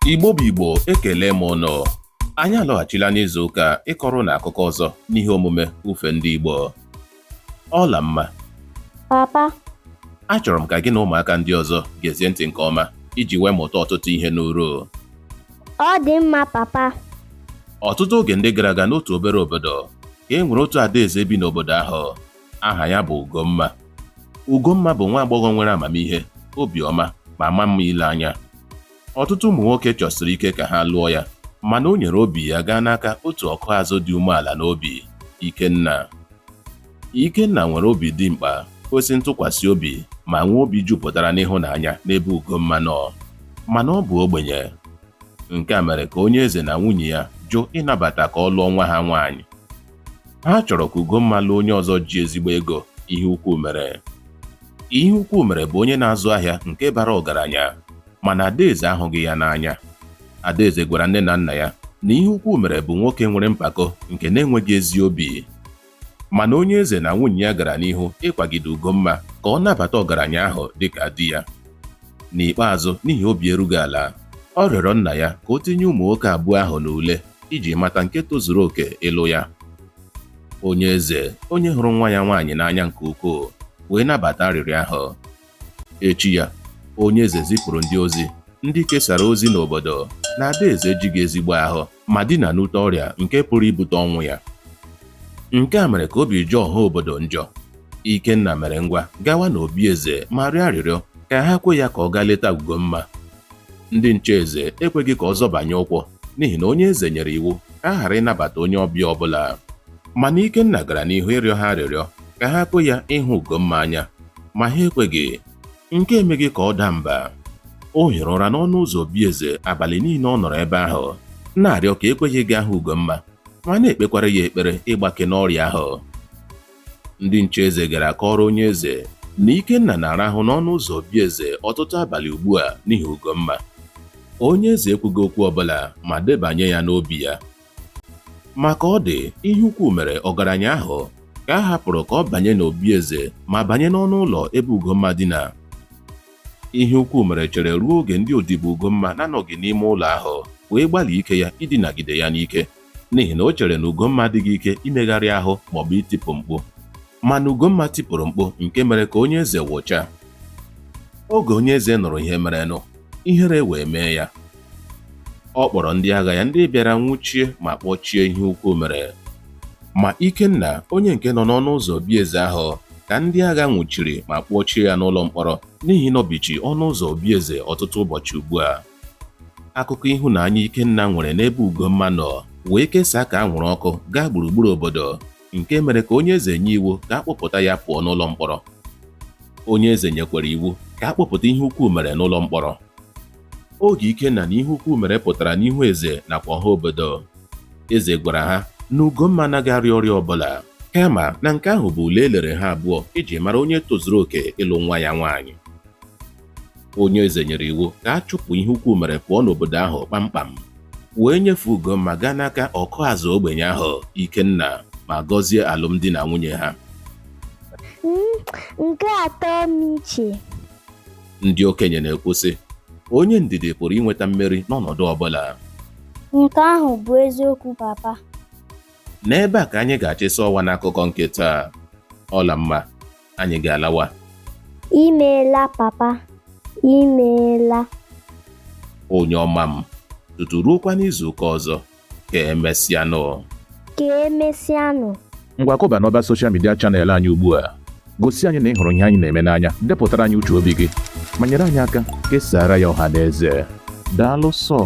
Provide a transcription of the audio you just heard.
Igbo bụ Igbo, ekele m ụnụ. Anyị alọghachila n'izu ụka ịkọrọ ụnụ akụkọ ọzọ n'ihe omume Ufe Ndị Igbo. Ọlamma. Papa. Achọrọ m ka gị na ụmụaka ndị ọzọ gezie ntị nke ọma iji wee mụta ọtụtụ ihe n'uru. Ọ dị mma, papa. Ọtụtụ oge ndị gara aga, n'otu obere obodo ka e nwere otu adaeze bi n'obodo ahụ. Aha ya bụ Ugomma. Ugomma bụ nwa agbọghọ nwere amamihe, obiọma ma maa mma ile anya. Ọtụtụ ụmụ nwoke chọsiri ike ka ha lụọ ya, mana o nyere obi ya gaa n'aka otu ọkụ azụ dị umeala n'obi, Ikenna. Ikenna nwere obi dimkpa, kwesị ntụkwasị obi ma nwee obi jupụtara n'ịhụnanya n'ebe Ugomma nọ, mana ọ bụ ogbenye. Nke a mere ka onye eze na nwunye ya jụ ịnabata ka ọ lụọ nwa ha nwaanyị. Ha chọrọ ka Ugomma lụọ onye ọzọ ji ezigbo ego. Ihe ukwu mere. Ihe ukwu mere bụ onye na-azụ ahịa nke bara ọgaranya, mana Adaeze ahụghị ya n'anya. Adaeze gwara nne na nna ya na ihe ukwu mere bụ nwoke nwere mpako nke na-enweghị ezi obi. Mana onye eze na nwunye ya gara n'ihu ịkwagide Ugomma ka ọ nabata ọgaranya ahụ dịka di ya. N'ikpeazụ, n'ihi obi erughị ala, ọ rịọrọ nna ya ka o tinye ụmụ nwoke abụọ ahụ n'ule iji mata nke tozuru oke ịlụ ya. Onye eze, onye hụrụ nwa ya nwaanyị n'anya nke ukwuu, wee nabata arịrịọ ahụ. Echi ya, onye eze zipụrụ ndị ozi ndị kesara ozi n'obodo na adaeze ejighị ezigbo ahụ ma dina n'ute ọrịa nke pụrụ ibute ọnwụ ya. Nke a mere ka obi jọọ ọha obodo njọ. Ikenna mere ngwa gawa n'obi eze ma rịọ arịrịọ ka ha kwe ya ka ọ gaa leta Ugomma. Ndị nche eze ekweghị ka ọ zọbanye ụkwụ n'ihi na onye eze nyere iwu ka a ghara ịnabata onye ọbịa ọbụla. Mana Ikenna gara n'ihu ịrịọ ha arịrịọ ka ha kwe ya ịhụ Ugomma anya, ma ha ekweghị. Nke emeghị ka ọ daa mba. O hiri ụra n'ọnụ ụzọ obi eze abalị niile ọ nọrọ ebe ahụ, na-arịọ ka e kwe ya ịga hụ Ugomma ma na-ekpekwara ya ekpere ịgbake n'ọrịa ahụ. Ndị nche eze gara kọọrọ onye eze na Ikenna na-arahụ n'ọnụ ụzọ obi eze ọtụtụ abalị ugbu a n'ihi Ugomma. Onye eze ekwughị okwu ọbụla ma debanye ya n'obi ya. Ma ka ọ dị, ihe ukwu mere ọgaranya ahụ ka a hapụrụ ka ọ banye n'obi eze ma banye n'ọnụ ụlọ ebe Ugomma dina. Ihe ukwu mere chere ruo oge ndị odibo Ugomma na-anọghị n'ime ụlọ ahụ wee gbalịa ike ya idinagide ya n'ike, n'ihi na o chere na Ugomma adịghị ike imegharị ahụ maọbụ itipụ mkpu. Mana Ugomma tipụrụ mkpu nke mere ka onye eze wụcha. Oge onye eze nụrụ ihe merenụ, ihere wee mee ya. Ọ kpọrọ ndị agha ya ndị bịara nwụchie ma kpọchie ihe ukwu mere. Ma Ikenna, onye nke nọ n'ọnụ ụzọ obi eze ahụ, ka ndị agha nwụchiri ma kpọchie ya n'ụlọ mkpọrọ n'ihi ịnọbichi ọnụ ụzọ obi eze ọtụtụ ụbọchị ugbu a. Akụkọ ịhụnanya Ikenna nwere n'ebe Ugomma nọ wee kesaa ka anwụrụ ọkụ gaa gburugburu obodo, nke mere ka onye eze nye iwu ka a kpọpụta ya pụọ n'ụlọ mkpọrọ. Onye eze nyekwara iwu ka a kpọpụta ihe ukwu mere n'ụlọ mkpọrọ. Oge Ikenna na ihe ukwu mere pụtara n'ihu eze nakwa ọha obodo, eze gwara ha na Ugomma anaghị arịa ọrịa ọbụla, kama na nke ahụ bụ ule e lere ha abụọ iji mara onye tozuru oke ịlụ nwa ya nwaanyị. Onye eze nyere iwu ka a chụpụ ihe ukwu mere pụọ n'obodo ahụ kpamkpam, wee nyefee Ugomma gaa n'aka ọkụ azụ ogbenye ahụ, Ikenna, ma gọzie alụmdi na nwunye ha. Nke a tọọ m iche. Ndị okenye na-ekwu sị, onye ndidi pụrụ inweta mmeri n'ọnọdụ ọbụla. Nke ahụ bụ eziokwu, papa. N'ebe a ka anyị ga-achịsa ọwa n'akụkọ nke taa. Ọlamma, anyị ga-alawa. Imeela, papa. Imeela. Onye ọma m, tutu ruokwa n'izu ụka ọzọ, ka emesịanụ. Ka emesịanụ. Ngwa, kụba n'ọba social media channel anyị ugbu a. Gosi anyị na ị hụrụ ihe anyị na-eme n'anya, depụtara anyị uche obi gị, ma nyere anyị aka kesaara ya ọha na eze. Daalụ sọ.